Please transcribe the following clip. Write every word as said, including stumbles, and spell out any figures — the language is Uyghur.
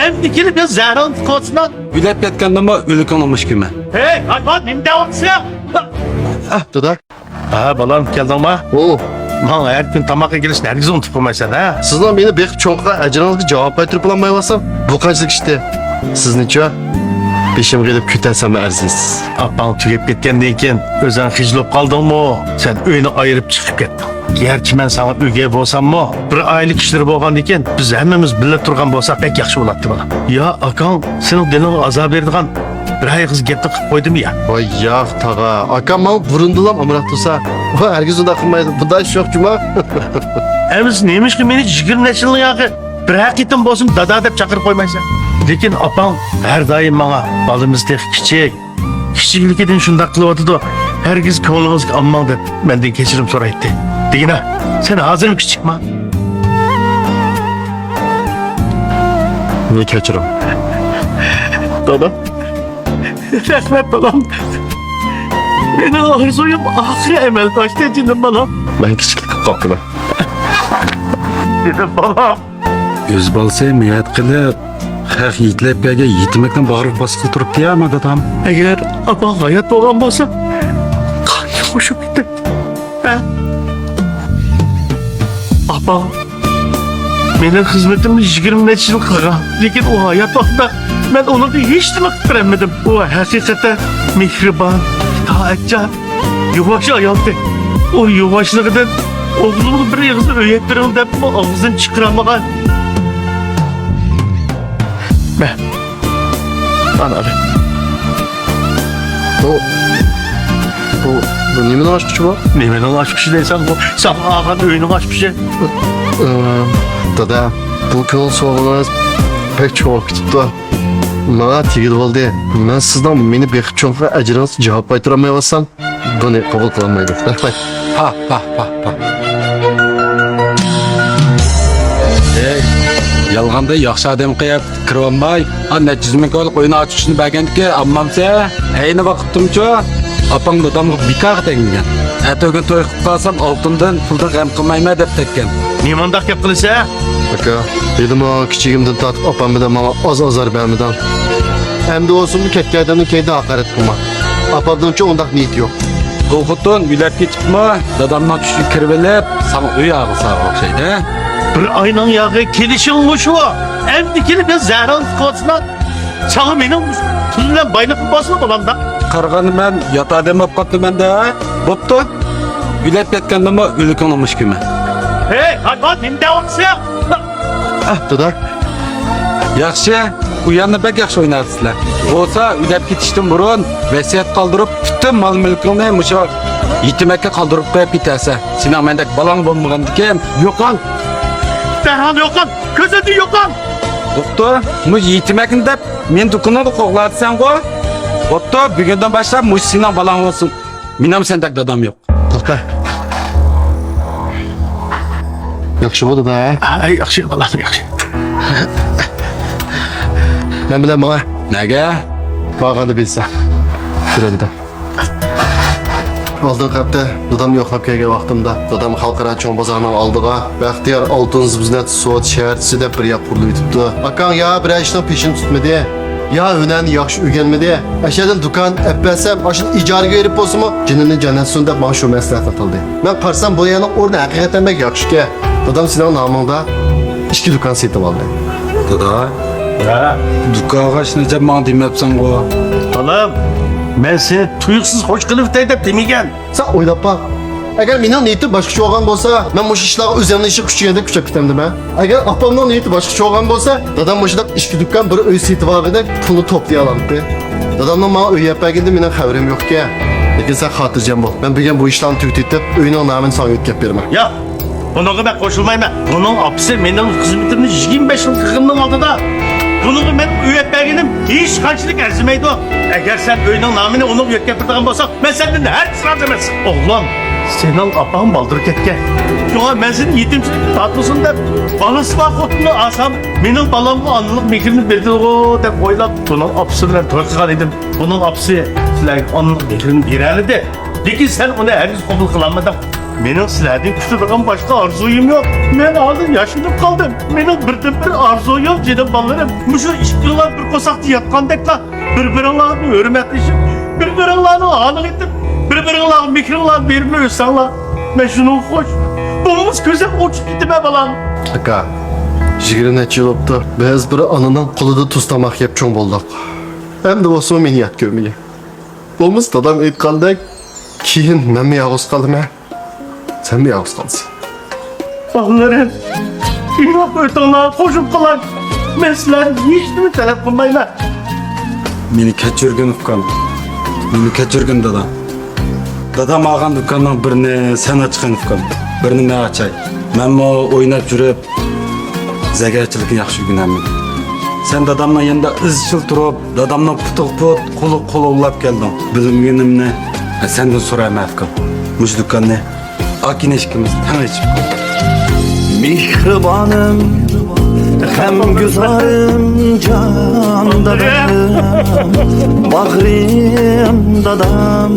ئەمدى كېلىپ يا زەھرىڭنى تىقىۋاتىسىلەر. ئۆلۈپ كەتكەندىمۇ ئۆلۈكۈڭنى مۇشۇ كۈيمەن. ھەي، ھايۋان، نېمە دەۋاتىسەن؟ دادا. ھە، بالام، كەلدىڭما؟ ئۇ. ماڭا ھەر كۈن تاماق ئەكېلىشنى ھەرگىز ئۇنتۇپ قويمايسەن، ھە؟ سىزنىڭ مېنى بېقىپ چوڭ قىلغان ئەجرىڭىزگە جاۋاب قايتۇرۇپ بولالمايۋاتسام، بۇ قانچىلىك ئىشتى؟ سىزنىچۇ؟ بېشىمغا ئېلىپ كۆتەرسەممۇ ئەرزىيسىز. ئاپاڭ تۈگەپ كەتكەندىن كېيىن ئۆزۈڭ خىجىل بولۇپ قالدىڭمۇ؟ سەن ئۆينى ئايرىپ چىقىپ كەتتىڭ. گەرچە مەن ساڭا ئۆگەي بولساممۇ، بىر ئائىلە كىشىلىرى بولغاندىن كېيىن بىز ھەممىمىز بىللە تۇرغان بولساق بەك ياخشى بولاتتى، بالام. يا ئاكاڭ سېنىڭ دىلىڭغا ئازار بېرىدىغان بىر ئېغىز گەپنى قىلىپ قويدىمۇ يا؟ ۋاي ياق، تاغا. ئاكام ماڭا بۇرۇندىنلا ئامراق تۇرسا، ئۇ ھەرگىز ئۇنداق قىلمايدۇ. بۇنداق ئىش يوق جۇما. ئەمىسە نېمىشقا مېنى يىگىرمە نەچچە يىلنىڭ ياقى بىرەر قېتىم بولسىمۇ دادا دەپ چاقىرىپ قويمايسەن؟ لېكىن ئاپاڭ ھەر دائىم ماڭا، بالىمىز تېخى كىچىك، كىچىكلىكىدىن شۇنداق قىلىۋاتىدۇ، ھەرگىز كۆڭلىڭىزگە ئالماڭ دەپ مەندىن كەچۈرۈم سورايتتى. دېگىنە، سەن ھازىرمۇ كىچىكما؟ نېمە كەچۈرۈم؟ دادا، رەھمەت بالام. مېنىڭ ئارزۇيۇم ئاخىرى ئەمەلگە ئاشتى جېنىم بالام. مەن كىچىكلىك قىلىپ قاپتىمەن. جېنىم بالام. ئۆز بالىسى مېھنەت قىلىپ، خەق يېتىلەپ كەلگەن يېتىمەكنىڭ باغرىغا باسقىلى تۇرۇپتۇ يا، ما دادام. ئەگەر ئاپاڭ ھايات بولغان بولسا، قانچە خۇش بولاتتى. ھە؟ ئاپاڭ مېنىڭ خىزمىتىمنى يىگىرمە نەچچە يىل قىلغان، لېكىن ئۇ ھايات ۋاقتىدا مەن ئۇنىڭغا ھېچنېمە قىلىپ بېرەلمىدىم. ئۇ ھەقىقەتەن مېھرىبان، ئىتائەتچان، يۇۋاش ئايالتى. ئۇ يۇۋاشلىقىدىن ئوغلۇمغا بىر ئېغىز ئۆي ئېلىپ بېرىڭ دەپمۇ ئاغزىدىن چىقىرالمىغان. مە، مانا ئال. بۇ، بۇ، بۇ نېمىنىڭ ئاچقۇچى بۇ؟ نېمىنىڭ ئاچقۇچى دەيسەن، بۇ ساڭا ئالغان ئۆينىڭ ئاچقۇچى. ئى، دادا، بۇ كۆڭۈل سوۋغىڭىز بەك چوڭ بولۇپ كېتىپتۇ. ماڭا تېگىلى بولدى. مەن سىزنىڭ مېنى بېقىپ چوڭ قىلغان ئەجرىڭىزگە جاۋاب قايتۇرالمايۋاتسام، بۇنى قوبۇل قىلالمايدۇ. رەھمەت. پا، پا، پا، پا. ھەي، يالغاندا ياخشى ئادەم قىلىپ كىرىۋالماي، ئا، نەچچە يۈز مىڭ كويلۇق ئۆينىڭ ئاچقۇچىنى بەرگەندىكى ئالمامسەن؟ ئەينى ۋاقىتتىمۇچۇ ئاپاڭ دادامغا بىكارغا تەگمىگەن. ئەتىگۈن توي قىلىپ قالسام، ئالتۇندىن، پۇلدىن غەم قىلمايمەن دەپ تەگكەن. نېمانداق گەپ قىلىسەن؟ ئاكا، ھېلىمۇ كىچىكىمدىن تارتىپ ئاپام بىلەن ماڭا ئاز ئازار بەرمىدىڭ. ئەمدى بولسىمۇ كەتكەن ئادەمنىڭ كەينىدىن ھاقارەت قىلما. ئاپامنىڭچۇ ئۇنداق نىيىتى يوق. بۇ خوتۇن يۆلەپ كېتىپمۇ، دادامنىڭ چۈشىگە كىرىۋېلىپ، ساڭا ئۆي ھالغا سالغان ئوخشايدۇ. بىر ئاينىڭ ياغى كېلىشىڭ مۇشۇ. ئەمدى كېلىپ يا زەھرىڭنى تىقىۋاتىسىلەر. ساڭا مېنىڭ پۇل بىلەن بايلىقىم بولسىمۇ بولامدا. قارىغاندا مەن يات ئادەم بولۇپ قاپتىمەن-دە. بوپتۇ. يۆلەپ كەتكەندىمۇ ئۆلۈكۈڭنى مۇشۇ كۈيمەن. ھەي، ھايۋان، نېمە دەۋاتىسەن؟ ئاھ، دادا. ياخشى، ئۇياننى بەك ياخشى ئويناپسىلەر. بولسا، يۆلەپ كېتىشتىن بۇرۇن ۋەسىيەت قالدۇرۇپ، پۈتۈن مال-مۈلكۈڭنى مۇشۇ يېتىمەككە قالدۇرۇپ قويۇپ كېتەرسەن. سېنىڭ مەندەك بالاڭ بولمىغاندىكىن، يوقال! دەرھال يوقال! كۆزۈمدىن يوقال! بوپتۇ، مۇشۇ يېتىمەكنى دەپ مېنى دۇكىنىڭدا قوغلاۋاتىسەنغۇ؟ بوپتۇ، بۈگۈندىن باشلاپ مۇشۇ سېنىڭ بالاڭ بولسۇن. مېنىڭمۇ سەندەك دادام يوق. توختا. ياخشى بولدى-دە. ھەي، ياخشى، بالام، ياخشى. مەن بىلەن ماڭا. نەگە؟ بارغاندا بىلسە. كۆرەمدە. ئالدىنقى ھەپتە دادامنى يوقلاپ كەلگەن ۋاقتىمدا، دادام خەلقئارا چوڭ بازارنىڭ ئالدىغا بەختىيار ئالتۇن زىبۇزىننەت سودا شەھەرچىسى دەپ بىر يەر قۇرۇلۇۋېتىپتۇ. ئاكاڭ يا بىرەر ئىشنىڭ پېشىنى تۇتمىدى، يا ھۈنەرنى ياخشى ئۆگەنمىدى. ئەشەدىن دۇكان ئەپ بەرسەم، ئاشۇنى ئىجارىگە بېرىپ بولسىمۇ، جېنىنى جەننەتسۇن دەپ ماڭا شۇ مەسلىھەتنى قىلدى. مەن قارىسام، بۇ يەرنىڭ ئورنى ھەقىقەتەن بەك ياخشىكەن. دادام سېنىڭ نامىڭدا ئىككى دۇكان سېتىۋالدى. دادا. ھە؟ دۇكانغا ئىشنى ئەجەب ماڭا دېمەپسەنغۇ؟ بالام، مەن سېنى تۇيۇقسىز خوش قىلىۋېتەي دەپ دېمىگەن. سەن ئويلاپ باق. ئەگەر مېنىڭ نىيىتىم باشقىچە بولغان بولسا، مەن مۇشۇ ئىشلارغا ئۆزۈمنىڭ ئىشىغا كۈچىگەندەك كۈچەپ كېتەمدىمەن. ئەگەر ئاپامنىڭ نىيىتى باشقىچە بولغان بولسا، دادام مۇشۇنداق ئىككى دۇكان، بىر ئۈي سېتىۋالغۇدەك پۇلنى توپلىيالامتى. دادامنىڭ ماڭا ئۆي ئەپ بەرگىنىدىن مېنىڭ خەۋىرىم يوقكەن. لېكىن سەن خاتىرجەم بول. مەن بۈگۈن بۇ ئىشلارنى تۈگىتىپ، ئۆينىڭ نامىنى ساڭا يۆتكەپ بېرىمەن. ياق! بۇنىڭغا مەن قوشۇلمايمەن. بۇنىڭ ئاپىسى مېنىڭ خىزمىتىمنى يىگىرمە بەش يىل قىلغىنىنىڭ ئالدىدا، بۇنىڭغا مەن ئۆي ئەپ بەرگىنىم ھېچقانچىلىك ئەرزىمەيدۇ. ئەگەر سەن ئۆينىڭ نامىنى ئۇنىڭغا يۆتكەپ بېرىدىغان بولساڭ، مەن سەندىن ھەرگىز رازى ئەمەس. ئوغلۇم، سېنىڭ ئاپاڭ بالدۇر كەتكەن. شۇڭا مەن سېنى يېتىمچىلىككە تارتمىسۇن دەپ، بالىسى بار خوتۇننى ئالسام، مېنىڭ بالامغا ئانىلىق مېھرىنى بېرىدىغۇ دەپ ئويلاپ، بۇنىڭ ئاپىسى بىلەن توي قىلغان ئىدىم. بۇنىڭ ئاپىسى سىلەرگە ئانىلىق مېھرىنى بېرەلىدى. لېكىن سەن ئۇنى ھەرگىز قوبۇل قىلالمىدىڭ. مېنىڭ سىلەردىن كۈتىدىغان باشقا ئارزۇيۇم يوق. مەن ھازىر ياشىنىپ قالدىم. مېنىڭ بىردىنبىر ئارزۇيۇم، جېنىم بالىلىرىم، مۇشۇ ئىككىڭلار بىر قورساقتا ياتقاندەكلا، بىر-بىرىڭلارنى ھۆرمەتلىشىپ، بىر-بىرىڭلارنىڭ ھالىغا يېتىپ، بىر-بىرىڭلارغا مېھرىڭلارنى بېرىپ ئۆسسەڭلار، مەن شۇنىڭغا خوش. بولمىسا كۆزۈم ئوچۇق كېتىمەن، بالام. ئاكا، يىگىرمە نەچچە يىل بوپتۇ، بىز بىر ئانىنىڭ قولىدا تۇز تاماق يەپ چوڭ بولدۇق. ئەمدى بولسىمۇ مېنى يات كۆرمىگىن. بولمىسا دادام ئېيتقاندەك، كېيىن مەنمۇ يالغۇز قالىمەن. سەنمۇ يالغۇز قالىسەن. بالىلىرىم، ئىناق ئۆتۈڭلار، قوشۇپ قىلاي. مەن سىلەردىن ھېچنېمە تەلەپ قىلمايمەن. مېنى كەچۈرگىن، ئۇكام. مېنى كەچۈرگىن، دادا. دادام ئالغان دۇكاننىڭ بىرىنى سەن ئاچقىن، ئۇكام. بىرىنى مەن ئاچاي. مەنمۇ ئويناپ يۈرۈپ، زەگەرچىلىكنى ياخشى ئۆگىنەلمىدىم. سەن دادامنىڭ يېنىدا ئىزچىل تۇرۇپ، دادامنىڭ پۇتىغا پۇت، قولىغا قول ئۇلاپ كەلدىڭ. بىلمىگىنىمنى سەندىن سورايمەن، ئۇكام. مۇشۇ دۇكاننى ئاكىنى ئىككىمىز تەڭ ئېچىپ قالدۇق. مېھرىبانىم، غەمگۈزارىم، جان دادام، باغرىم دادام.